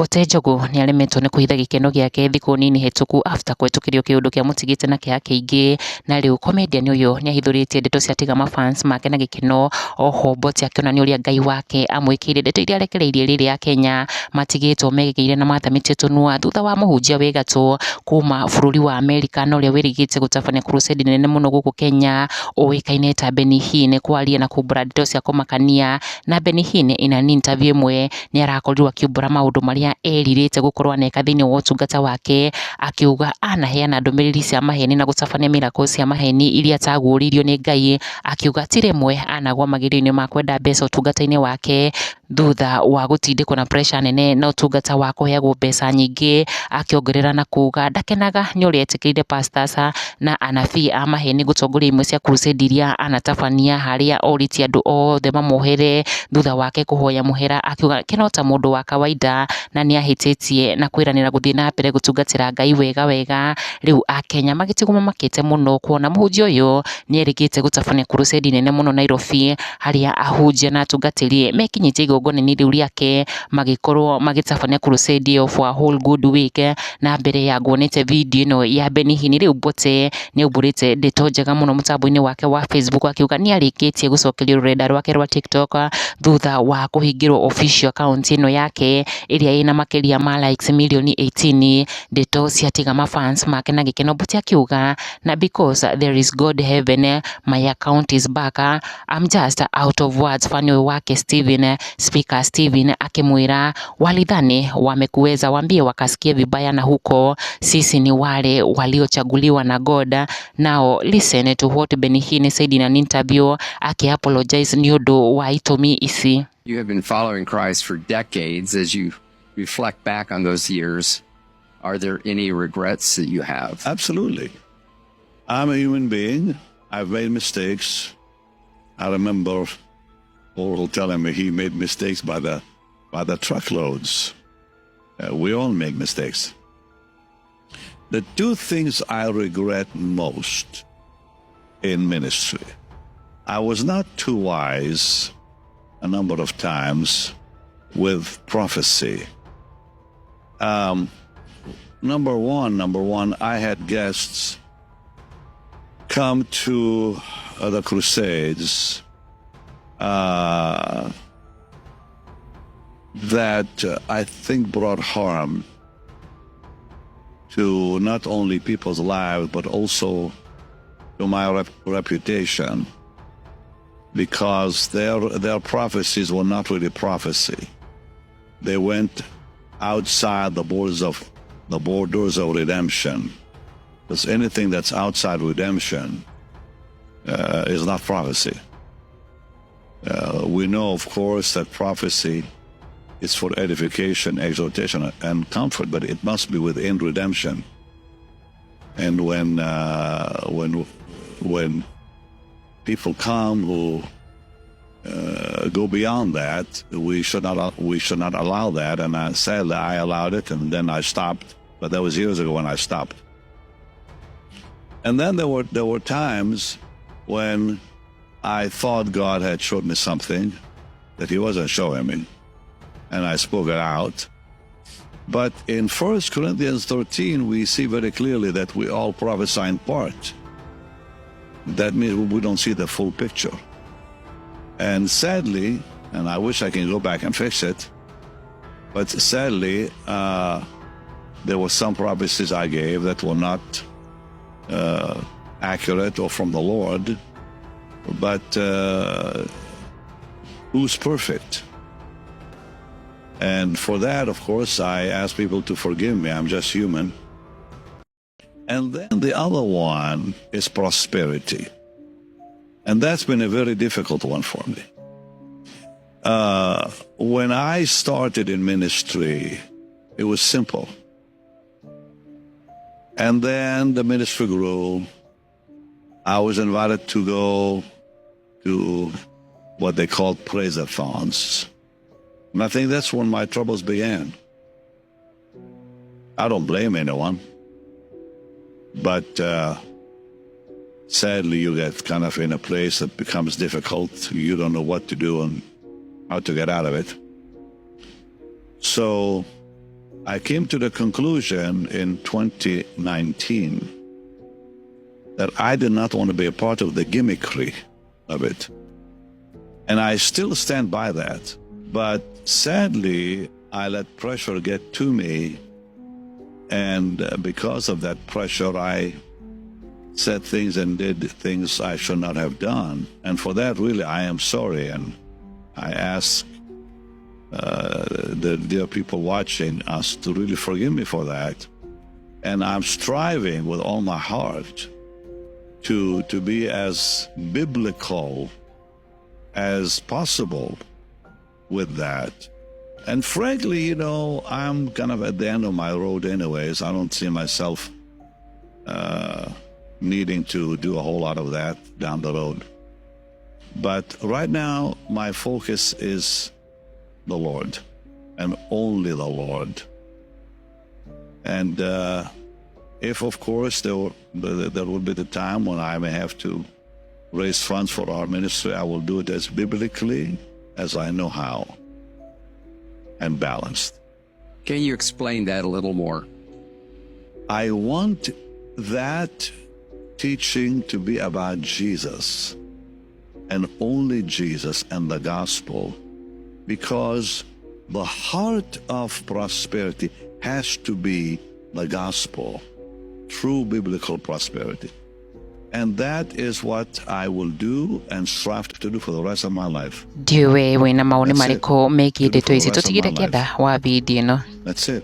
Mbote Njogu nĩaremetwo nĩ kũhitha gĩkeno gĩake thikũ nini hetũku after kũhetũkĩrio kĩũndũ kĩamũtigĩte na kĩeha kĩingĩ. Na rĩu comedian ũyũ nĩahithũrĩtie ndeto cia tiga mafans make na gĩkeno. Oho Mbote akĩonania ũrĩa Ngai wake amwĩkĩire, ndeto iria arekereirie rĩrĩa Kenya matigĩtwo megegeire na mathamĩtie tũnua thutha wa mũhunjia wĩ gatũ kuma bũrũri wa Amerika na ũrĩa wĩrĩgĩte gũtabania crusade nene mũno gũkũ Kenya ũĩkaine ta Benny Hinn kwaria na kumbũra ndeto cia kũmakania. Na Benny Hinn in an interview ĩmwe nĩarakorirwo akiumbũra maũndũ marĩa erirĩte gũkorwo aneka thĩinĩ wa ũtungata wake, akiuga anaheana ndũmĩrĩri cia maheni na gũtabania miracles cia maheni iria ataguũrĩirio nĩ Ngai. Akiuga ti rĩmwe anagwa magerio-inĩ ma kwenda mbeca ũtungata-inĩ wake thutha wa gũtindĩkwo na pressure nene na ũtungata wa kũheagwo mbeca nyingĩ. Akĩongerera na kuga ndakenaga nĩ ũrĩa etĩkĩrire pastors na anabii a maheni gũtongoria imwe cia crusade iria anatabania, harĩa orĩtie andũ othe mamuohere thutha wake kũhoya mũhera, akiuga ke no ta mũndũ wa kawaida na nĩahĩtĩtie na kwĩranĩra gũthiĩ na mbere gũtungatĩra Ngai wega wega. Rĩu akenya magĩtigwo mamakĩte mũno kuona mũhunjia ũyũ nĩerĩgĩte gũtabania crusade nene mũno Nairobi, harĩa ahunjia na atungatĩri mekinyĩtie igongona-inĩ rĩu rĩake magĩkorwo magĩtabania crusade ĩyo for a whole good week. Na mbere ya nguonete video ĩno ya Benny Hinn, rĩu Mbote nĩaumbũrĩte ndeto njega mũno mũtambo-inĩ wake wa Facebook, akiuga nĩarĩkĩtie gũcokerio rũrenda rwake rwa TikTok thutha wa kũhingĩrwo official account ĩno yake ĩrĩa ĩna makĩria ma likes milioni 18. Ndeto ciatiga mafans make na gĩkeno. Mbote akiuga na because there is God heaven, my account is back, I'm just out of words. Fan ũyũ wake Steven Speaker Steven akĩmwĩra walidhani wamekuweza, waambie wakasikie vibaya na huko sisi ni wale waliochaguliwa na God. Now listen to what Benny Hinn said in an interview aki-apologize nĩ ũndũ wa itũmi ici. You have been following Christ for decades. As you reflect back on those years, are there any regrets that you have? Absolutely. I'm a human being. I've made mistakes. I remember Oral telling me he made mistakes by the truckloads. We all make mistakes. The two things I regret most in ministry: I was not too wise a number of times with prophecy. Number one, I had guests come to the Crusades that I think brought harm to not only people's lives, but also to my reputation, because their prophecies were not really prophecy. They went outside the borders of redemption. Because anything that's outside redemption is not prophecy. We know, of course, that prophecy is for edification, exhortation, and comfort, but it must be within redemption. And when people come who go beyond that, we should not allow that. And sadly, I allowed it, and then I stopped. But that was years ago when I stopped. And then there were times when I thought God had showed me something that He wasn't showing me, and I spoke it out. But in 1 Corinthians 13, we see very clearly that we all prophesy in part. That means we don't see the full picture. And sadly, and I wish I can go back and fix it, but sadly, there were some prophecies I gave that were not accurate or from the Lord. But who's perfect? And for that, of course, I ask people to forgive me. I'm just human. And then the other one is prosperity. And that's been a very difficult one for me. When I started in ministry, it was simple. And then the ministry grew. I was invited to go to what they called praise-a-thons. And I think that's when my troubles began. I don't blame anyone. But sadly, you get kind of in a place that becomes difficult. You don't know what to do and how to get out of it. So I came to the conclusion in 2019 that I did not want to be a part of the gimmickry of it. And I still stand by that. But sadly, I let pressure get to me. And because of that pressure, I said things and did things I should not have done. And for that, really, I am sorry. And I ask the dear people watching us to really forgive me for that. And I'm striving with all my heart to be as biblical as possible with that. And frankly, I'm kind of at the end of my road anyways. I don't see myself needing to do a whole lot of that down the road. But right now, my focus is the Lord and only the Lord. And if, of course, there will be the time when I may have to raise funds for our ministry, I will do it as biblically as I know how and balanced. Can you explain that a little more? I want that teaching to be about Jesus and only Jesus and the gospel, because the heart of prosperity has to be the gospel, true biblical prosperity. And that is what I will do and strive to do for the rest of my life. Ndiũĩ wĩna mawoni marĩkũ megiĩ ndeto ici? Tũtigire kĩenda wa video ĩno. That's it.